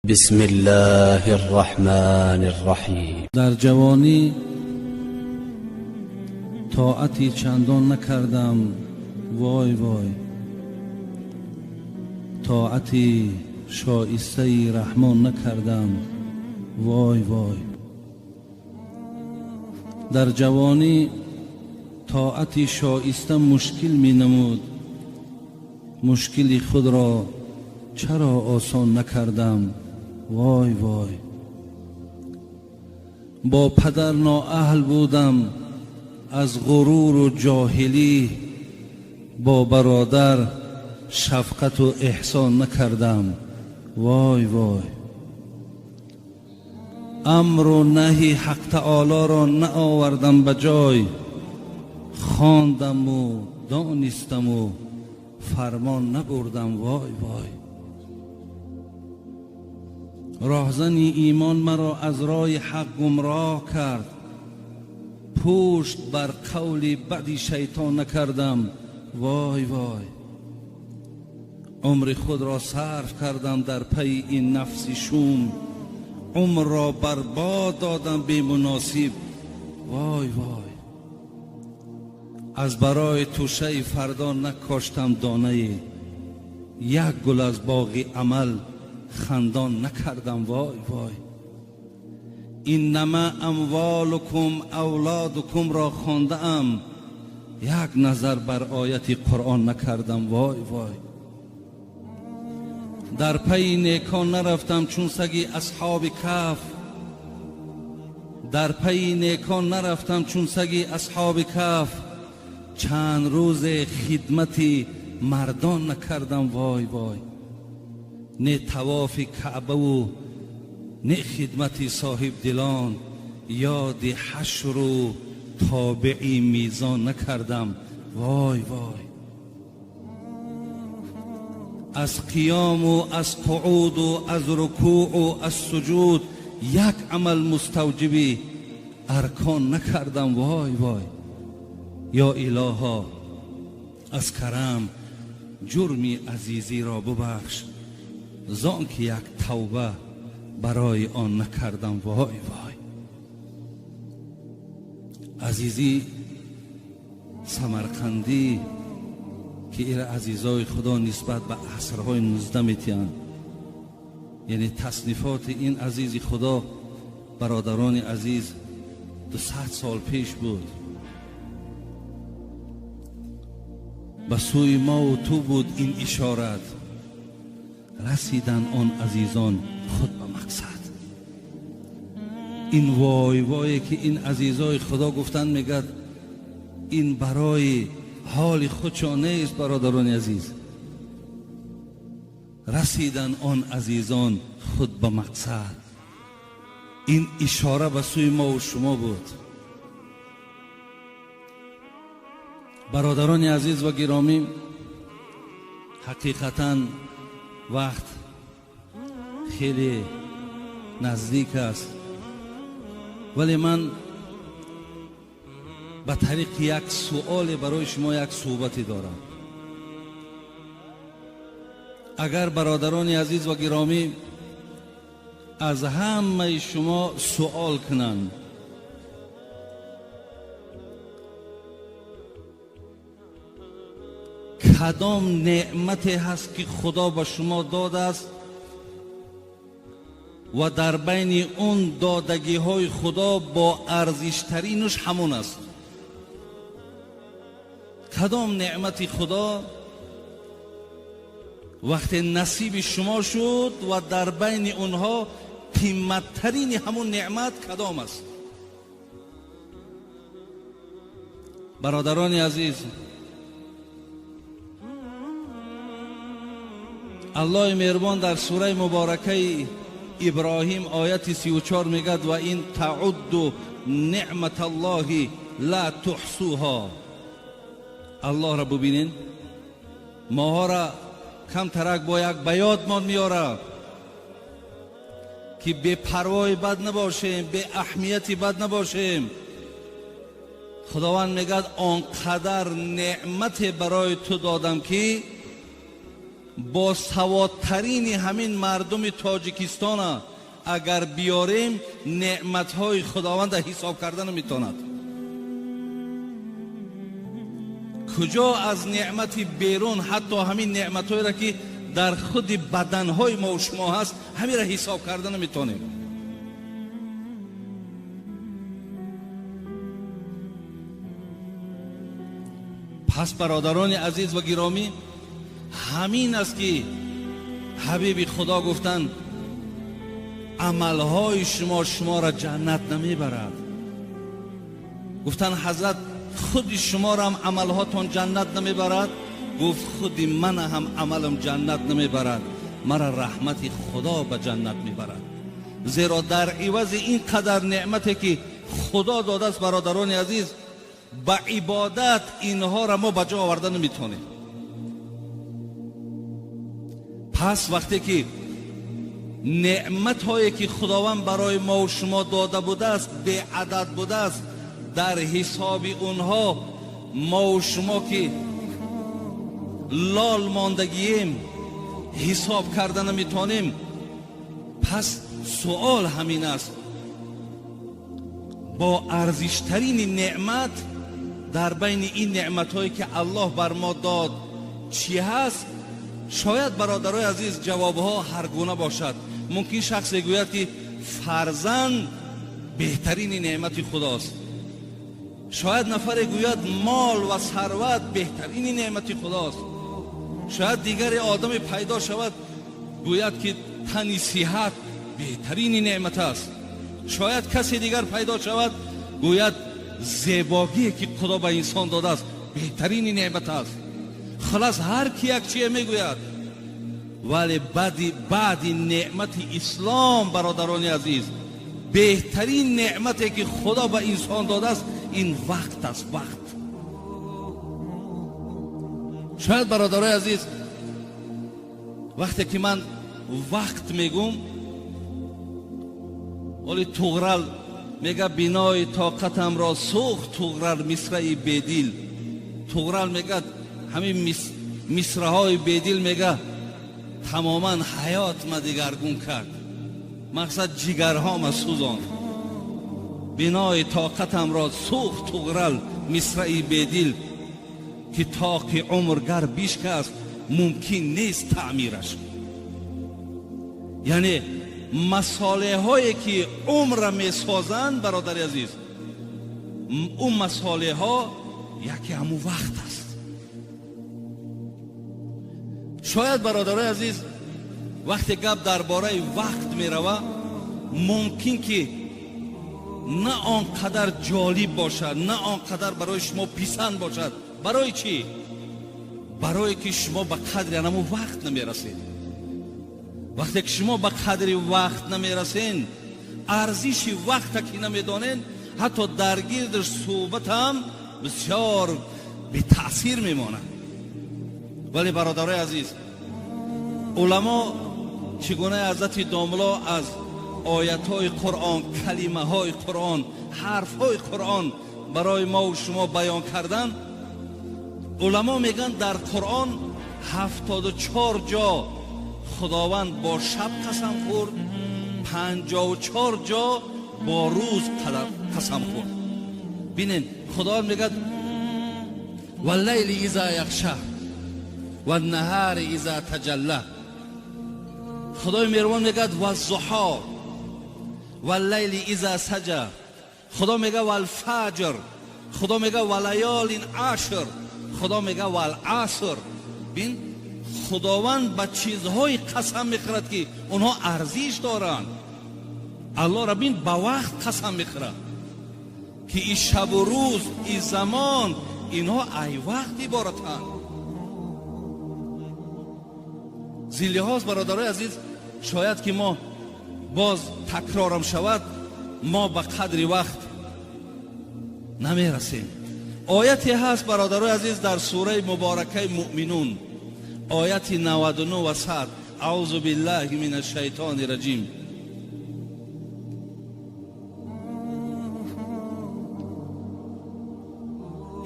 بسم الله الرحمن الرحیم. در جوانی طاعتی چندان نکردم، وای وای. طاعتی شایسته رحمان نکردم، وای وای. در جوانی طاعتی شایسته مشکل می نمود، مشکلی خود را چرا آسان نکردم، وای وای. با پدر نااهل بودم از غرور و جاهلی، با برادر شفقت و احسان نکردم، وای وای. امر و نهی حق تعالی را نآوردم به جای، خواندم و دانستم و فرمان نبردم، وای وای. راهزنی ایمان مرا از راه حق گمراه کرد، پشت بر قول بدی شیطان نکردم، وای وای. عمر خود را صرف کردم در پی این نفس شوم، عمر را برباد دادم بی مناسب، وای وای. از برای توشه فردا نکاشتم دانه، یک گل از باغ عمل خندان نکردم، وای وای. انما اموالکم اولادکم را خوانده ام، یک نظر بر آیت قرآن نکردم، وای وای. در پی نیکان نرفتم چون سگی اصحاب کهف، در پی نیکان نرفتم چون سگی اصحاب کهف، چند روز خدمتی مردان نکردم، وای وای. نه طواف کعبه و نه خدمت صاحب دلان، یاد حشر و تابعی میزان نکردم، وای وای. از قیام و از قعود و از رکوع و از سجود، یک عمل مستوجبی ارکان نکردم، وای وای. یا الها از کرم جرمی عزیزی را ببخش، زان که یک توبه برای آن نکردم، وای وای. عزیزی سمرقندی که ایره عزیزای خدا نسبت به عصرهای 19 میتیند، یعنی تصنیفات این عزیزی خدا برادران عزیز 200 سال پیش بود، به سوی ما و تو بود این اشارت، رسیدن آن عزیزان خود به مقصد. این وای وای که این عزیزای خدا گفتن، میگد این برای حال خودشان نیست برادران عزیز. رسیدن آن عزیزان خود به مقصد، این اشاره به سوی ما و شما بود. برادران عزیز و گرامی، حقیقتا وقت خیلی نزدیک است، ولی من به طریق یک سوال برای شما یک صحبتی دارم. اگر برادران عزیز و گرامی از همه شما سوال کنند، کدام نعمتی هست که خدا به شما داده است و در بین اون دادگی های خدا با ارزشترینش همون است؟ کدام نعمت خدا وقتی نصیب شما شد و در بین اونها قیمتترین همون نعمت کدام است؟ برادران عزیز، الله مهربان در سوره مبارکه ابراهیم آیت 34 میگد و این تعد نعمت الله لا تحصوها. الله را ببینین، ماها را کم ترک با یک بیاد ما میاره که بی پروای بد نباشیم، بی اهمیتی بد نباشیم. خداوند میگد آنقدر نعمت برای تو دادم که Босаводтарини ҳамин мардуми Тоҷикистона агар биёрем, неъматҳои Худованда ҳисоб карда наметавонад. Куҷо аз неъмати берун, ҳатто ҳамин неъматҳоеро ки дар худи баданҳои мо шумо ҳаст, ҳаминро ҳисоб карда наметавонем. Пас бародарони азиз ва гиромӣ, ҳамин аст ки ҳабиби Худо гуфтанд амалҳои шумо шуморо ҷаннат намебарад. Гуфтанд ҳазрат худи шуморо ҳам амалҳотон ҷаннат намебарад? Гуфт худи ман ҳам амалам ҷаннат намебарад, мара раҳмати Худо ба ҷаннат мебарад. Зеро дар ивази ин қадар неъмате ки Худо додааст, бародарони азиз, ба ибодат инҳоро мо ба ҷо оварда наметавонем. Пас вақте ки неъматҳое ки Худованд барои мо шумо дода будааст беадад будааст, дар ҳисоби онҳо мо шумо ки лол мондагием ҳисоб карда наметавонем. Пас суол ҳамин аст: бо арзиштарини неъмат дар байни ин неъматҳое ки Аллоҳ бар мо дод чӣ ҳаст? Шояд бародарои азиз ҷавобҳо ҳаргуна бошад. Мумкин шахсе гӯяд ки фарзанд беҳтарини неъмати Худост. Шояд нафаре гӯяд мол ва сарват беҳтарини неъмати Худост. Шояд дигаре одаме пайдо шавад гӯяд ки тани сиҳат беҳтарини неъмат аст. Шояд касе дигар пайдо шавад гӯяд зебогие ки Худо ба инсон додааст беҳтарини неъмат аст. Халас ҳар ки як чие мегӯяд, вале баъди неъмати ислом, бародарони азиз, беҳтарин неъмате ки Худо ба инсон додааст ин вақт аст. Вақт. Шояд бародарои азиз, вақте ки ман вақт мегӯм, оли Туғрал мега бинои тоқатамро сӯхт Туғрал мисраи бедил. Туғрал мегӯяд ҳамин мисраҳои бедил мега тамоман ҳаётма дигаргун кард, мақсад ҷигарҳома сӯзонд. Бинои тоқатамро сӯхт Туғрал мисраи бедил, ки тоқи умр гар бишкаст мумкин нест таъмираш. Яъне масолеҳое ки умрра месозанд, бародари азиз, ӯ масолеҳо яке ҳамун вақт аст. Шояд бародарои азиз, вақте гап дар бораи вақт мерава, мумкин ки на он қадар ҷолиб бошад, на он қадар барои шумо писанд бошад. Барои чӣ? Барое ки шумо ба қадри ҳамун вақт намерасед. Вақте ки шумо ба қадри вақт намерасен, арзиши вақта ки намедонен, ҳатто дар гирдаш суҳбат ҳам бисёр бетаъсир мемонад. Вале бародарои азиз, уламо чӣ гуна ҳазрати домло аз оятҳои Қуръон, калимаҳои Қуръон, ҳарфҳои Қуръон барои мо шумо баён кардан, уламо мегӯянд дар Қуръон 74 ҷо Худованд бо шаб қасам хӯрд, 54 ҷо бо рӯз қасам хӯрд. Бинед, Худованд мегӯяд валлайли иза яғша ваннаҳари иза таҷалла. Худои меҳрубон мегӯяд ваззуҳо валлайли иза саҷа. Худо мегӯяд валфаҷр. Худо мегӯяд валаёлин ашр. Худо мегӯяд валаср. Бин, Худованд ба чизҳои қасам мехӯрад ки онҳо арзиш доранд. Аллоҳро бин, ба вақт қасам мехӯрад ки и шабу рӯз, и замон, инҳо ай вақт иборатанд. Зин лиҳоз бародарои азиз, шояд ки мо боз такрорам шавад, мо ба қадри вақт намерасем. Ояте ҳаст бародарои азиз дар сураи муборакаи Муъминун, ояти 99 ва 100. Аузу биллаҳи мин ашшайтони раҷим.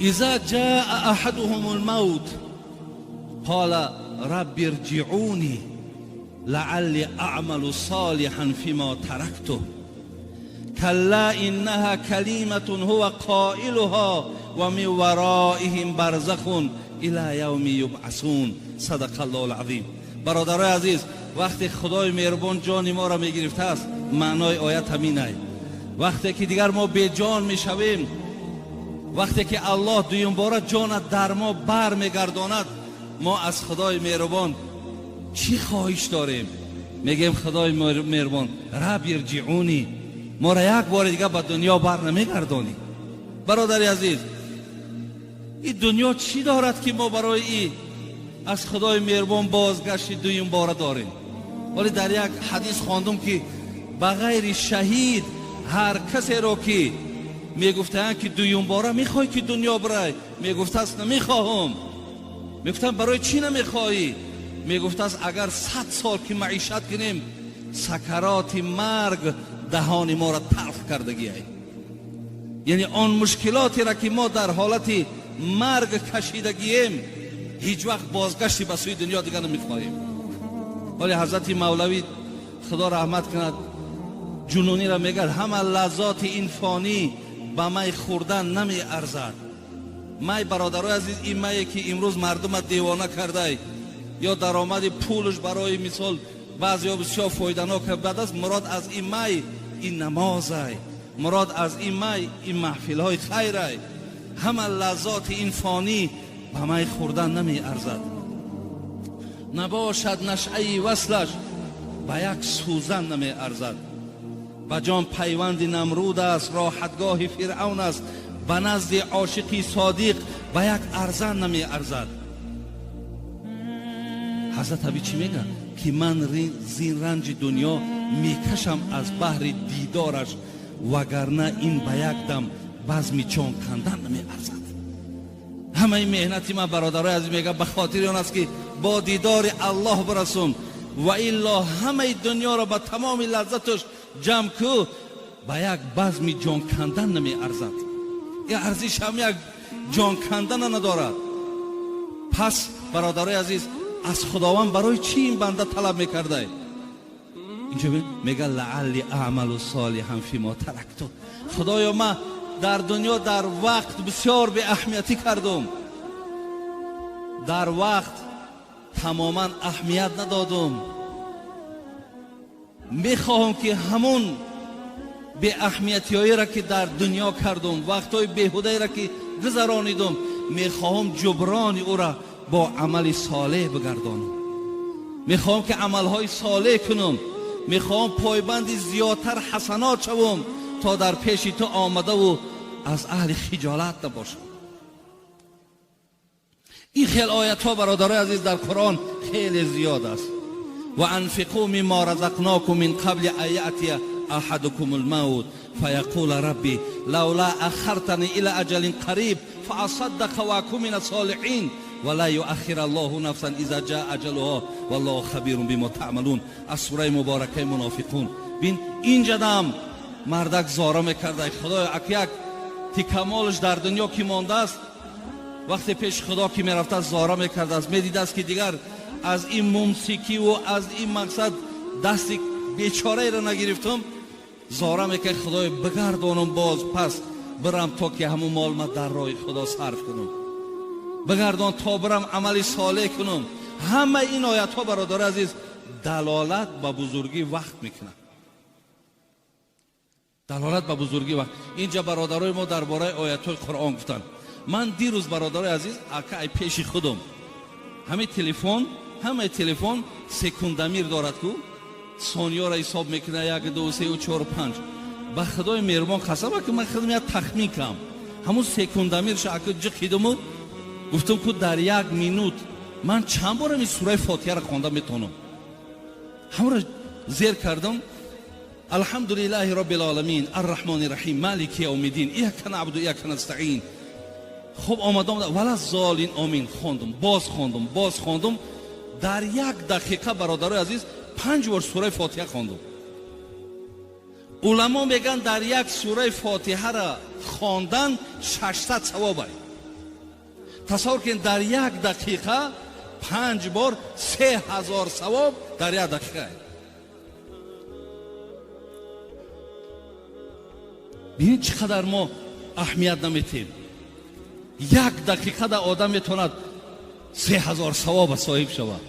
Иза ҷаа аҳадуҳум алмавт қола رب ارجعوني لعلي أعمل صالحا فيما تركته كلا إنها كلمة هو قائلها ومن ورائهم برزخ إلى يوم يبعثون. صدق الله العظیم. برادرای عزیز، وقتی خدای مهربان جان ما را میگرفته است، معنای آیت همین است. وقتی که دیگر ما بی جان میشویم، وقتی که الله دویم باره جان در ما بر میگرداند، ما از خدای مهربان چی خواهش داریم؟ میگیم خدای مهربان رب ارجعونی، ما را یک بار دیگه به دنیا بر نمیگردانی. برادر عزیز، این دنیا چی دارد که ما برای این از خدای مهربان بازگشت دویم باره داریم؟ ولی در یک حدیث خواندم که بغیر شهید هر کسی را که میگفتند که دویم باره میخوای که دنیا برای، میگفت است نمیخواهم. میگفتن برای چی نمیخوایی؟ میگفت است اگر 100 سال که معیشت کنیم، سکرات مرگ دهان ما را تلخ کردگی ای. یعنی آن مشکلاتی را که ما در حالت مرگ کشیدگیم، هیچ وقت بازگشتی به سوی دنیا دیگر نمیخواهیم. ولی حضرت مولوی خدا رحمت کند جنونی را میگه همه لذات این فانی به می خوردن نمی ارزد. می برادرای عزیز، این می که امروز مردم دیوانه کرده یا درآمد پولش برای مثال بعضی ها بسیار فایده‌ناک بد است، مراد از این می این نماز، مراد از این می این محفل های خیر. همه لذات این فانی به می خوردن نمی ارزد. نباشد نشعه وصلش به یک سوزن نمی ارزد. به جان پیوند نمرود است، راحتگاه فرعون است، به نزد عاشقی صادق به یک ارزن نمی ارزد. حضرت ابی چی میگه؟ که من زین رنج دنیا میکشم از بحر دیدارش، وگرنه این به یک دم بزمی چون کندن نمی ارزد. همه این مهنتی من برادرای عزیز میگه به خاطر آن است که با دیدار الله برسم، و الا همه دنیا را به تمام لذتش جمع کو به یک بزمی جان کندن نمی ارزد. این ارزش هم یک جان کندن ندارد. پس برادرای عزیز، از خداوند برای چی این بنده طلب میکرده؟ اینجا میگه لعلی اعمل صالحا فیما ترکت. خدایا من در دنیا در وقت بسیار به اهمیتی کردم، در وقت تماما اهمیت ندادم. میخواهم که همون به اهمیتی را که در دنیا کردم، وقتهای بیهوده را که گذرانیدم، میخواهم جبران او را با عمل صالح بگردانم. میخواهم که عملهای صالح کنم، میخواهم پایبند زیادتر حسنات شوم تا در پیش تو آمده و از اهل خجالت نباشم. این خیلی آیت ها برادرای عزیز در قرآن خیلی زیاد است. و انفقوا مما رزقناکم من قبل ان یأتی احدکم الموت فیقول ربی لولا اخرتنی الى اجل قریب فاصدق واکن من الصالحین ولا یؤخر الله نفسا اذا جاء اجلها والله خبیر بما تعملون. از سوره مبارکه منافقون. بین اینجا دم مردک زاره میکرده، خدای اک یک تکمالش در دنیا که مانده است، وقتی پیش خدا که میرفته زاره میکرده است، میدید است که دیگر از این ممسکی و از این مقصد دست بیچاره را نگرفتم، زاره میکرد خدای بگردانم باز پس برم تا که همون مال ما در راه خدا صرف کنم، بگردان تا برم عمل صالح کنم. همه این آیت ها برادر عزیز دلالت به بزرگی وقت میکنه، دلالت به بزرگی وقت. اینجا برادرای ما درباره آیت های قرآن گفتن. من دیروز برادرای عزیز اکای پیش خودم همه تلفن سکوندمیر دارد کو ثانیه را حساب میکنه، 1 2 3 4 5. به خدای مهربان قسم که من خودم یک تخمین کم همون سکوندمیرش اکا جخیدم و گفتم که در 1 минут من چند بار این سوره فاتحه را خوانده میتونم. همون را زیر کردم. الحمد لله رب العالمین الرحمن الرحیم مالک یوم الدین ایاک نعبد و ایاک نستعین. خب آمدم ولا زالین آمین خواندم، باز خواندم، باز خواندم. در 1 دقیقه برادرای عزیز 5 بار سوره فاتحه خواندم. علما میگن در یک سوره فاتحه را خواندن 600 ثواب است. تصور کن در 1 دقیقه 5 бор 3000 савоб дар як дақиқа. Бинед чӣ қадар мо аҳамият наметем. Як дақиқада одам метавонад 3000 савоба соҳиб шавад.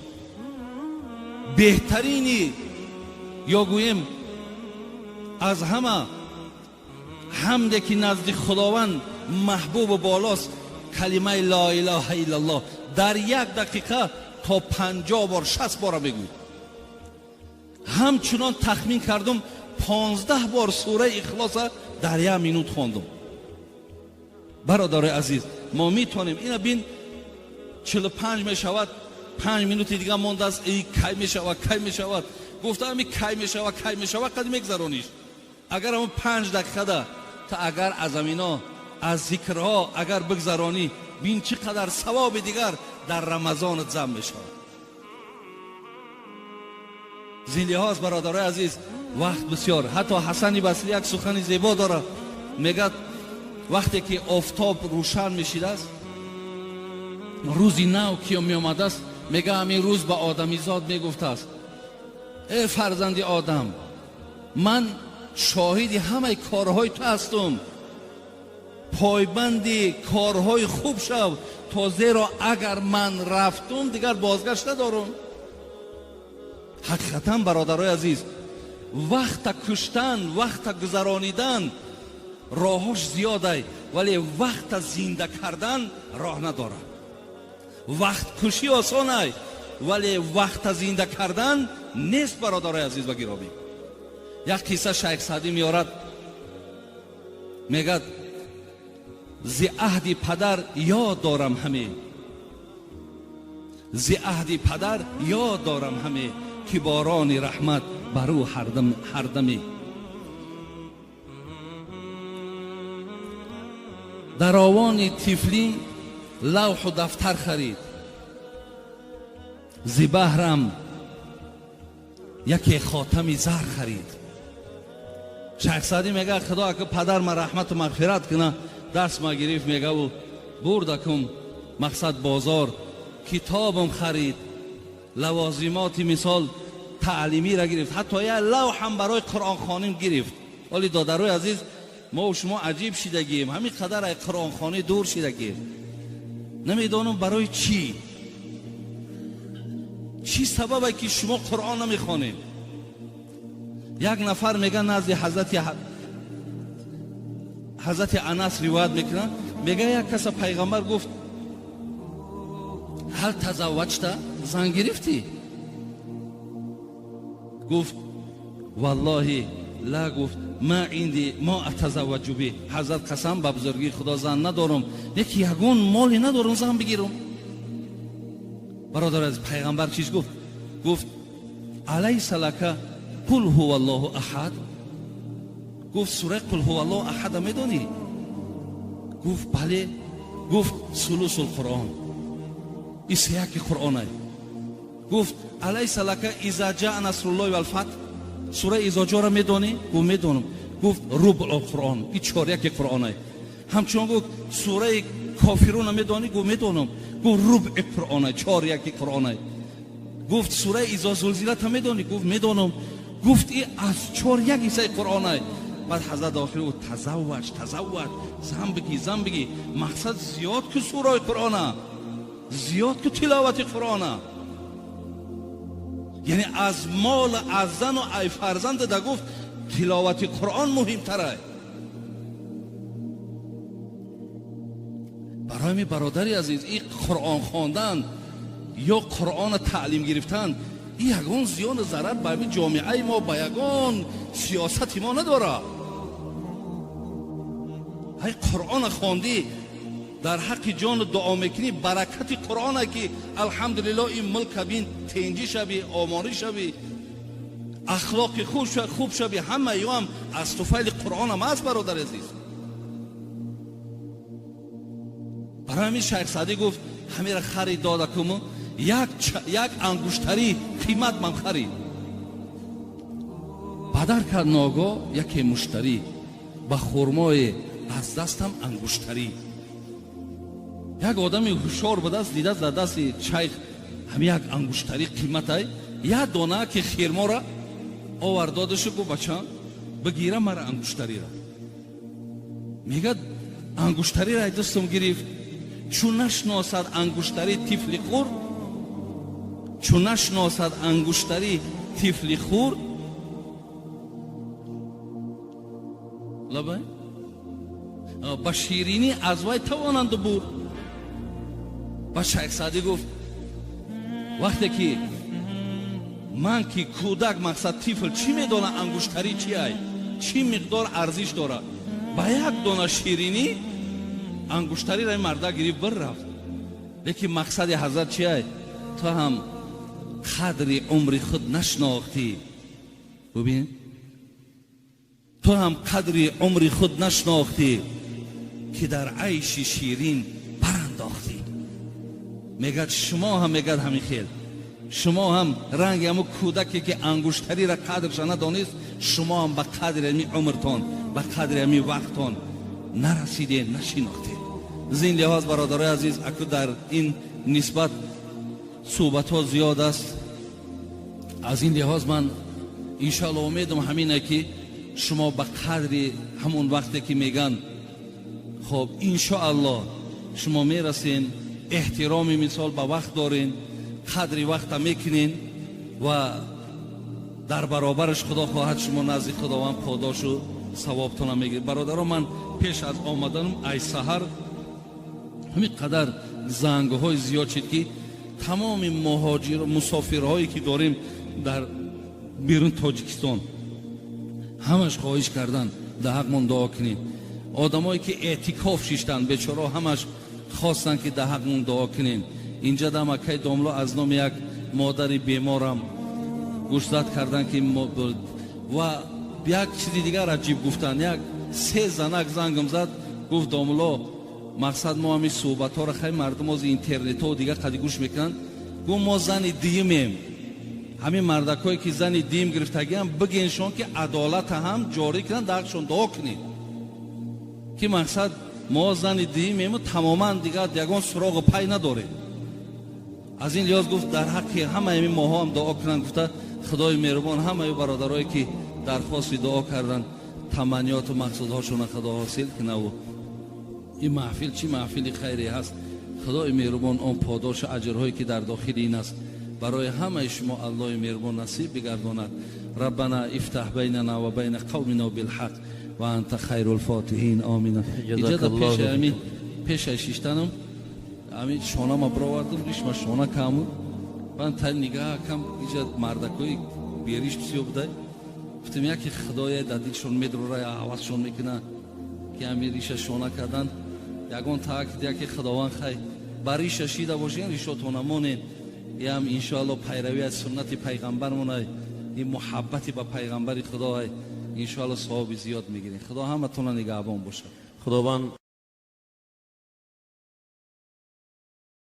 Беҳтарини ё гӯем аз ҳама ҳамде ки назди Худованд маҳбубу болост калимаи ло илоҳа иллаллоҳ. Дар як дақиқа то 50 бор 60 бора мегӯй. Ҳамчунон тахмин кардум 15 бор сураи Ихлоса дар як минут хондум. Бародарои азиз, мо метавонем ина бин 45 мешавад, 5 минути дига мондааст, эй кай мешавад, кай мешавад. Гуфтам кай мешавад, кай мешавад, қад мегзарониш. Агар ҳамон 5 дақиқада та агар аз амино аз зикрҳо агар бигзаронӣ, бин чӣ қадар савоби дигар дар Рамазонат зам мешавад. Зин лиҳоз бародарои азиз, вақт бисёр. Ҳатто Ҳасани Басрӣ як сухани зебо дорад, мегӯяд вақте ки офтоб рӯшан мешидааст, рӯзи нав ки меомадааст, мега ҳамин рӯз ба одамизод мегуфтааст: э фарзанди одам, ман шоҳиди ҳамаи корҳои ту ҳастум, пойбанди корҳои хуб шав, то зеро агар ман рафтум дигар бозгашт надорум. Ҳақиқатан бародарои азиз, вақта куштан, вақта гузаронидан роҳош зиёдай, вале вақта зинда кардан роҳ надорад. Вақткушӣ осонай, вале вақта зинда кардан нест. Бародарои азиз ва гиромӣ, як қисса Шайх Саъдӣ меорад, мегӯяд: зи аҳди падар ёд дорам ҳаме, зи аҳди падар ёд дорам ҳаме, ки борони раҳмат бар ӯ ҳардаме. Дар овони тифлӣ лавҳу дафтар харид, зи баҳрам яке хотами зар харид. Шайх Саъдӣ мегӯяд: Худо ака падар ма раҳмату мағфират куна, даст ма гирифт, мегаву бурдакум мақсад бозор, китобам харид, лавозимоти мисол таълимиро гирифт, ҳатто як лавҳам барои қуръонхоним гирифт. Оли додарои азиз, мо шумо аҷиб шидагием, ҳамин қадар ай қуръонхонӣ дур шидагием. Намедонам барои чӣ, чӣ сабабе ки шумо қуръон намехонед. Як нафар мега назди ҳазрати Анас ривоят мекунад, мега як каса пайғамбар гуфт: ҳал тазавваҷта, зан гирифтӣ? Гуфт: валлоҳи ла, гуфт ма инди мо атазавваҷу би. Ҳазрат қасам ба бузургии Худо зан надорам, яки ягон моле надорам зан бигирам. Бародар аз пайғамбар чиз гуфт? Гуфт: алайса лака қул ҳува аллоҳу аҳад. Гуфт: сураи қул ҳува аллоҳу аҳада медонӣ? Гуфт: бале. Гуфт: сулусул қуръон, ин сеяки қуръонай. Гуфт: алайса лака иза ҷаа насруллоҳи валфатҳ, сураи изоҷоро медонӣ? Гуфт: медонам. Гуфт: рубъул қуръон, ин чоряки қуръонай. Ҳамчунон гуфт: сураи кофируна медонӣ? Гуфт: медонам. Гуфт: рубъи қуръонай, чоряки қуръонай. Гуфт: сураи изо зулзилата медонӣ? Гуфт: медонам. Гуфт: ин аз чоряк ҳиссаи қуръонай. Баъд ҳазрат охир гуфт: тазавваҷ, тазавваҷ, зан бигӣ, зан бигӣ. Мақсад зиёд ку сураи қуръона, зиёд ку тиловати қуръона. Яъне аз мол, аз зану ай фарзанд да гуфт тиловати қуръон муҳимтарай. Барои ми бародари азиз, ин қуръон хондан ё қуръона таълим гирифтан ин ягон зиёну зарар ба ҳамин ҷомеаи мо, ба ягон сиёсати мо надорад. Ҳай қуръона хондӣ, дар ҳаққи ҷону дуо мекунӣ, баракати қуръона ки алҳамдулиллоҳ ин мулка бин тенҷӣ шавӣ, омонӣ шавӣ, ахлоқи хуб шавӣ, ҳама ё ҳам аз туфайли қуръонам аст. Бародари азиз, барои ҳамин Шайх Саъдӣ гуфт: ҳамеро харид додакуму як ангуштарӣ қимат ман харид. Бадар кард ногоҳ яке муштарӣ, ба хурмое аз дастам ангуштарӣ. Як одами ҳушёр будааст, дидааст дар дасти шайх Ҳами як ангуштари қиматай, як дона ки хирмора овард, додашу гуфт: бачам, бигира мара ангуштарира. Мегад, ангуштарира ай дастам гирифт. Чун нашносад ангуштари тифли хурд, чун нашносад ангуштари тифли хурд, лабай ба ширинӣ аз вай тавонанд бурд. Ба Шайх Саъдӣ гуфт: вақте ки ман ки кӯдак, мақсад тифл, чӣ медонад ангуштарӣ чи ай, чӣ миқдор арзиш дорад, ба як дона ширинӣ ангуштариро ин марда гирифт, бір рафт. Лекин мақсади ҳазрат чи ай? Ту ҳам қадри умри худ нашнохтӣ. Бубин, ту ҳам қадри умри худ нашнохтӣ, ки дар айши ширин барандохтӣ. Мегад, шумо ҳам, мегад, ҳамин хел, шумо ҳам ранги ҳамун кӯдаке ки ангуштариро қадрша надонист, шумо ҳам ба қадри ҳамин умртон, ба қадри ҳамин вақтон нарасидед, нашинохтед. Аз ин лиҳоз, бародарои азиз, аку дар ин нисбат суҳбатҳо зиёд аст. Аз ин лиҳоз ман иншоалло умедам ҳамине, ки шумо ба қадри ҳамон вақте ки меган, хоб, иншоалло шумо мерасен, эҳтироми мисол ба вақт дорен, қадри вақта мекунен ва дар баробараш худо хоҳад шумо назди Худованд подошу савобтона мегиред. Бародаро, ман пеш аз омаданам ай саҳар ҳамин қадар зангҳои зиёд шид, ки тамоми муҳоҷир мусофирҳое ки дорем дар берун Тоҷикистон, ҳамаш хоҳиш кардан, дар ҳақмон дуо кунед. Одамое ки эътикоф шиштанд, бечорао, ҳамаш хостанд, ки дар ҳақмон дуо кунем. Инҷа дам акай домло аз номи як модари беморам гӯшзад кардан, ки ва як чизи дигар аҷиб гуфтанд. Як се занак зангам зад, гуфт: домло, мақсад мо ҳамин суҳбатҳоро хай мардум ози интернетҳо дигар қади гӯш мекунанд. Гуфт: мо зани дуюмем, ҳамин мардакҳое ки зани дуюм гирифтагиам, бигеншон, ки адолата ҳам ҷорӣ кунанд, дар ҳақшон дуо кунед, ки мақсад мо зани дуюмему тамоман дигар ягон суроғу пай надорем. Аз ин лиҳоз, гуфт, дар ҳаққи ҳамаи ҳамин моҳо ҳам дуо кунанд. Гуфта, Худои меҳрубон ҳамаи бародарое ки дархости дуо карданд, таманниёту мақсудҳошона Худо ҳосил кунаву ин маҳфил чӣ маҳфили хайре ҳаст, Худои меҳрубон он подошу аҷрҳое ки дар дохили ин аст, барои ҳамаи шумо Аллоҳи меҳрубон насиб бигардонад. Раббана ифтаҳ байнана ва байна қавмина билҳақ ва анта хайрул фотиҳин, омина. Иҷода пеши ҳамин пешаи шиштанам ҳамин шонама бировардам, ришма шона каму ман та нигаҳ кам, иҷа мардакои бериш бисёр будай. Гуфтам, яке Худоя дар дилшон медрора, ҳавасшон мекуна, ки ҳамин риша шона кардан ягон таак, яке Худованд хай ба риша шида бошен, ришотона монен. Ям иншоалло пайравӣ аз суннати пайғамбармонай, ин муҳаббати ба пайғамбари Худоай, иншоалло савоби зиёд мегирем. Худо ҳаматона нигаҳбон бошад. Худованд.